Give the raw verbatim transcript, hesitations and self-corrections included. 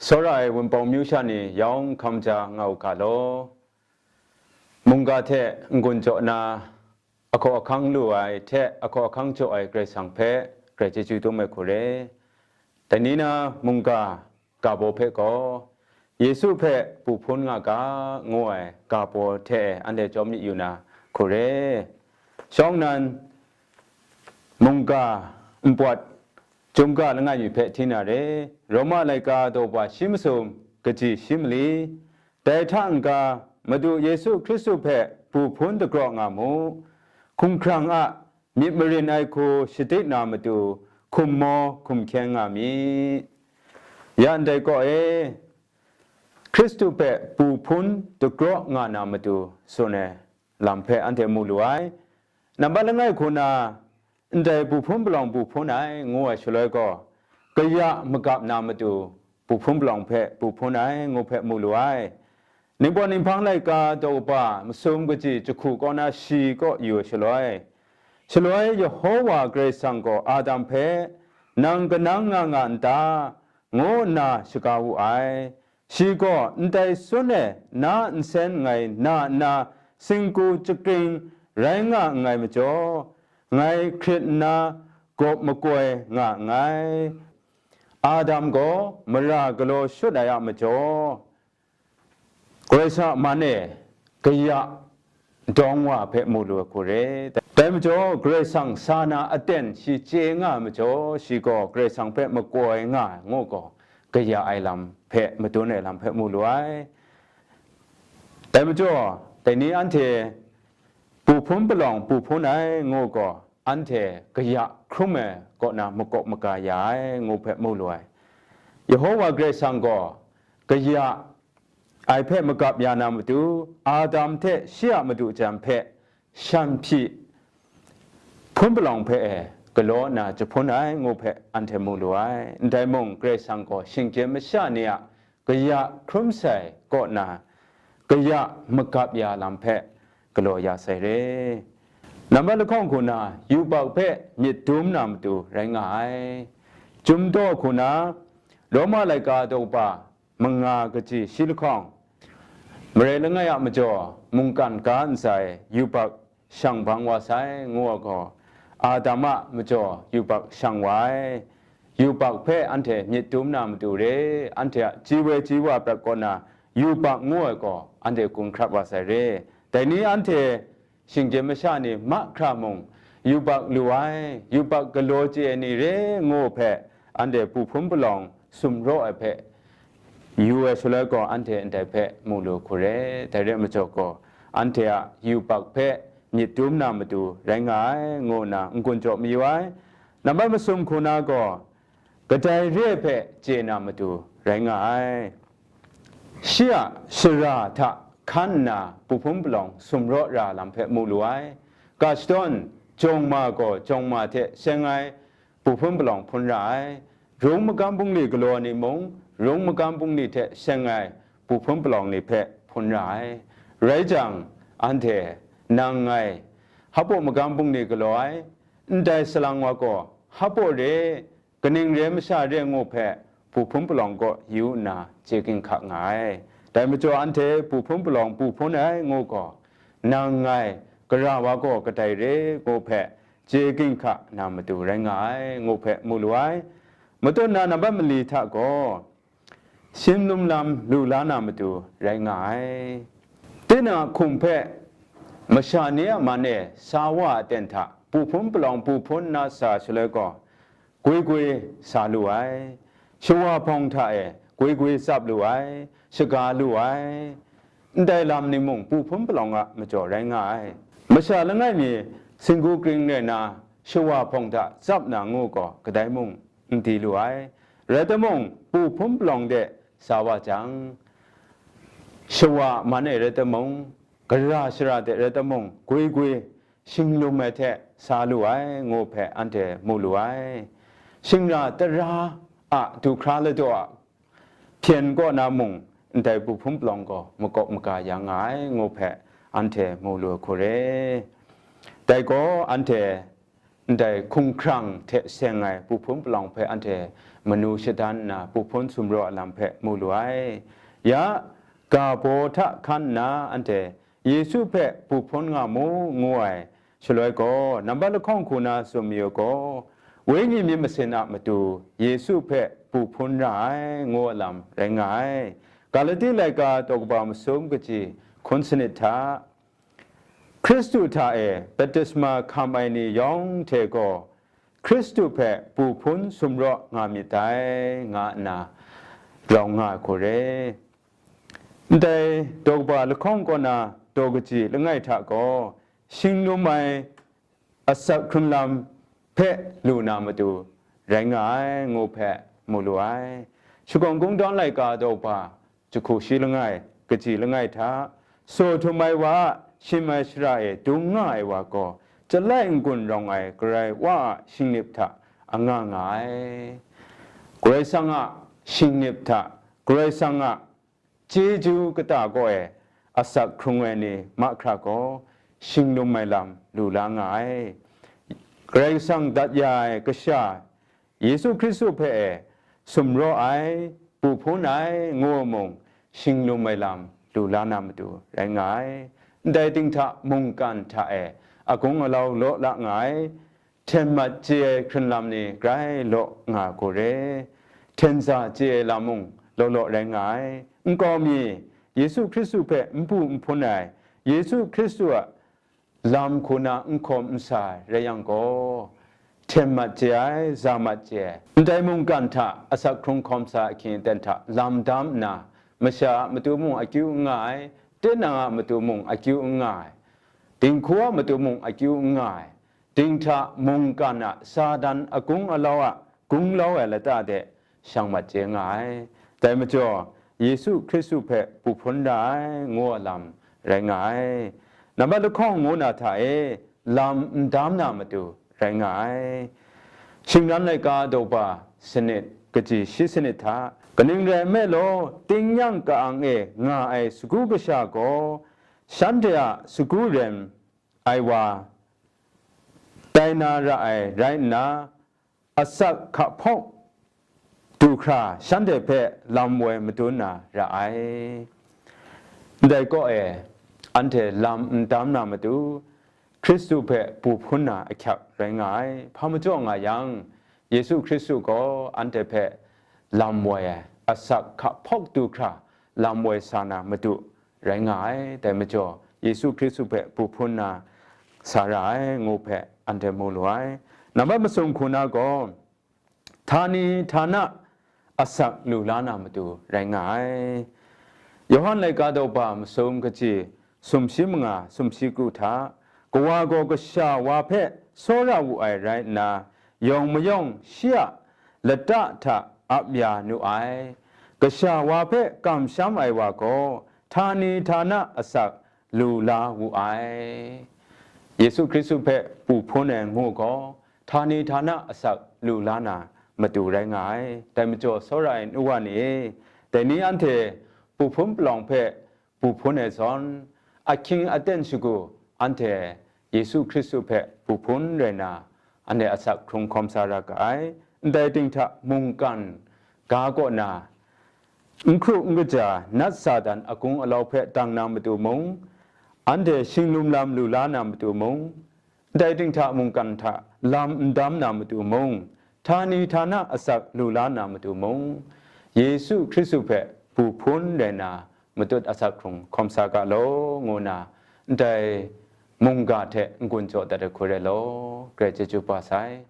Tsawra ai wunpawng myu sha ni yawng hkam ja nga u ga law. Mungga hte n-gun jaw na, ahkaw ahkang lu ai hte ahkaw ahkang jaw ai Karai Kasang hpe grai chyeju dum ai hku re. Dai ni na mungga ga baw hpe gaw, Yesu hpe bu hpun nga ga, ngu ai ga baw hte anhte chyawm myit yu na hku re. Shawng nnan, mungga npawt, chyum ga langai mi hpe hti na re. Roma laika daw wa shi masum, kaji shi mali, dai hta n-ga, Madu Yesu Hkristu hpe bu hpun dagraw nga mu. Hkumhkrang a myit marin ai hku shadik na matu, hkum maw hkum hkyen nga mi. Ya ndai kaw e, Hkristu hpe bu hpun dagraw nga na matu tsun ai lam hpe anhte mu lu ai. Nambat langai hku na, ndai bu hpun palawng bu hpun ai, ngu ai shaloi gaw, kaya magap na matu bu hpun palawng hpe bu hpun ai, ngu hpe mu lu ai. Ningpawt ninghpang laika daw kaba masum kaji jahku kaw na shi kaw yu ai shaloi, shaloi Yehowa Karai Kasang gaw Adam hpe, "Nang kanang nga nga n ta?" ngu nna shaga wu ai. Shi gaw, "Ndai sun e na nsen ngai na nna singgu jakring rai nga nngai majaw, ngai hkrit nna gawp makoi nga nngai." Adam gaw mara galaw shut ai a majaw, Karai Kasang a man e kaya dawng wa hpe mu lu ai hku re. Dai majaw, Karai Kasang sa na aten shi chye nga ai majaw, shi gaw Karai Kasang hpe makoi nga ai ngu gaw, kaya ai lam hpe, madun ai lam hpe mu lu ai. Dai majaw, dai ni anhte bu hpun palawng bu hpun ai ngu gaw, anhte kaya hkrum ai kaw na makawp maga ya ai, ngu hpe mu lu ai. Yehowa Karai Kasang gaw kaya ai hpe magap ya na matu, Adam hte shi a madu jan hpe shan hpyi hpun palawng hpe e galaw nna jahpun ai, ngu hpe anhte mu lu ai. Ndai mung, Karai Kasang gaw shinggyim masha ni a kaya hkrum sai kaw na, kaya magap ya lam hpe galaw ya sai re. Nambat lahkawng hku na, yubak hpe myit dum na matu rai nga ai. Chyum daw hku na, Roma laika daw kaba manga kaji shi lahkawng, marai langai a majaw mungkan ga ntsa e yubak shang bang wa sai, ngu ai gaw, Adam a majaw yubak shang wa ai. Yubak hpe anhte myit dum na matu re, anhte a ji woi ji wa prat kaw na yubak ngu ai gaw, anhte gun hkrat wa sai re. Dai ni anhte shinggyim masha ni mahkra mung, yubak lu ai, yubak galaw chye ai ni re ngu hpe, anhte bu hpun palawng sumraw ai hpe yu ai shaloi gaw, anhte ndai hpe mu lu hku re. Dai re ai majaw gaw, anhte a yubak hpe myit dum na matu rai nga ai, ngu nna n-gun jaw mayu ai. Nambat masum hku na gaw, kadai re ai hpe chye na matu rai nga ai. Shi a shara hta hkan nna bu hpun palawng sumraw ra lam hpe mu lu ai. Ga shadawn jawng ma gaw jawng ma hte seng ai bu hpun palawng hpun ra ai. Rung magam bungli galaw ni mung, rung magam bungli hte seng ai bu hpun palawng ni hpe hpun ra ai. Rai jang, anhte, nang ngai, hpaw magam bungli galaw ai, ndai salang wa gaw hpaw re, kaning re masha re ngu hpe bu hpun palawng kaw yu nna chye ginhka nga ai. Dai majaw, anhte bu hpun palawng bu hpun ai ngu gaw, nang ngai, gara wa gaw kadai re ngu hpe chye ginhka na matu rai nga ai, ngu hpe mu lu ai. Matut na nambat mali hta gaw, shinglum lam lu la na matu rai nga ai. Tinang a hkum hpe masha ni a man e sa wa a ten hta bu hpun palawng bu hpun na sa shaloi gaw, gwi gwi sa lu ai, shawa hpawng hta e gwi gwi tsap lu ai, shaga lu ai, ndai lam ni mung bu hpun palawng a majaw rai nga ai. Masha langai mi singgu kring rai na, shawa hpawng hta tsap na ngu gaw, kadai mung n di lu ai. Rai timung, bu hpun palawng de sa wa jang, shawa man e rai timung, gara shara de rai timung, gwi gwi shinglum ai hte sa lu ai, ngu hpe anhte mu lu ai. Shingra tara a du hkra ladaw a hpyen kaw na mung, ndai bu hpun palawng gaw makawp maga ya nga ai, ngu hpe anhte mu lu ai hku re. Dai gaw, anhte ndai hkunghkrang hte seng ai pu hpun palawng hpe anhte manu shadan nna, pu hpun sumraw a lam hpe mu lu ai. Ya, ga baw hta hkan nna anhte Yesu hpe pu hpun nga mu, ngu ai. Shaloi gaw, nambat lahkawng hku na tsun mayu gaw, Wenyi myit masin a matu Yesu hpe pu hpun ra ai, ngu a lam rai nga ai. Galati laika daw kaba masum kaji hkun sanit hta, Hkristu hta e baptisma hkam ai ni yawng hte gaw, Hkristu hpe pu hpun sumraw nga myit dai, nga nna rawng nga ai hku re. Ndai daw kaba lahkawng kaw na daw kaji langai hta gaw, shinglum ai asak hkrung lam hpe lu na matu rai nga ai, ngu hpe mu lu ai. Shakawn Kungdawn laika daw kaba jahku shi langai, kaji langai hta, saw htum ai wa a shim ai shara e dung nga ai wa gaw, chyalai n-gun rawng ai Karai Wa a shingnip hta anga nga ai. Karai Kasang a shingnip hta, Karai Kasang a chyeju kata kaw e asak hkrung ai ni mahkra gaw, shinglum ai lam lu la nga ai. Karai Kasang dat ya ai Kasha Yesu Hkristu hpe e sumraw ai, pu hpun ai, ngu mung, shinglum ai lam lu la na matu rai nga ai. Ndai ting hta mungkan hta e agung alau law la nga ai, hten mat chye ai hkrun lam ni grai law nga hku re, hten za chye ai lam mung law law rai nga ai. Nkau mi, Yesu Hkristu hpe n pu n hpun ai, Yesu Hkristu a lam hku na n hkawm n sa ai rai yang gaw, hten mat chye ai, za mat chye ai, ndai mungkan hta asak hkrung hkawm sa ai ahkying aten hta lam dam nna, masha a matu mung akyu n nga ai, tinang a matu mung akyu n nga ai, dinghku a matu mung akyu n nga ai, ding hta mungkan a Satan agung alau a gunglau ai lata de shang mat chye nga ai. Dai majaw, Yesu Hkristu hpe pu hpun ra ai, ngu a lam rai nga ai. Nambat lahkawng ngu na hta e, lam n dam na matu rai nga ai. Shingran laika daw kaba sanit, kaji shi sanit hta, kaning rai nme law, tingnyang ka-ang e nga ai sagu kasha gaw, shanhte a sagu ren ai wa tai na ra ai rai nna, asak hka hpawk du hkra shanhte hpe lam woi madun na ra ai. Ndai kaw e, anhte lam n dam na matu, Hkristu hpe pu hpun na ahkyak rai nga ai. Hpa majaw nga yang, Yesu Hkristu gaw anhte hpe lam woi ai, asak hka hpawk du hkra lam woi sa na matu rai nga ai. Dai majaw, Yesu Hkristu hpe pu hpun na sa ra ai, ngu hpe anhte mu lu ai. Nambat masum hku na gaw, htani htana asak lu la na matu rai nga ai. Yawhan laika daw kaba masum kaji sumshi manga, sumshi kru hta, Kawa gaw kasha wa hpe tsawra wu ai rai nna, yawng mayawng shi a lata hta ap ya nu ai. Kasha wa hpe kamsham ai wa gaw, htani htana asak lu la wu ai. Yesu Hkristu hpe pu hpun ai ngu gaw, htani htana asak lu la na matu rai nga ai. Dai majaw, tsawra ai nu wa ni e, dai ni anhte pu hpun palawng hpe pu hpun ai zawn, ahkying aten shagu anhte Yesu Hkristu hpe pu hpun rai na, anhte asak hkrung hkawm sa ra ga ai. Ndai ting hta mungkan ga kaw na, n hkru n kaja nat Satan agung alau hpe dang na matu mung, anhte shinglum lam lu la na matu mung, ndai ting hta mungkan hta lam n dam na matu mung, htani htana asak lu la na matu mung, Yesu Hkristu hpe pu hpun rai na matut asak hkrung hkawm sa ga law, ngu na ndai mungga hte n-gun jaw dat ai hku rai law, grai chyeju ba sai.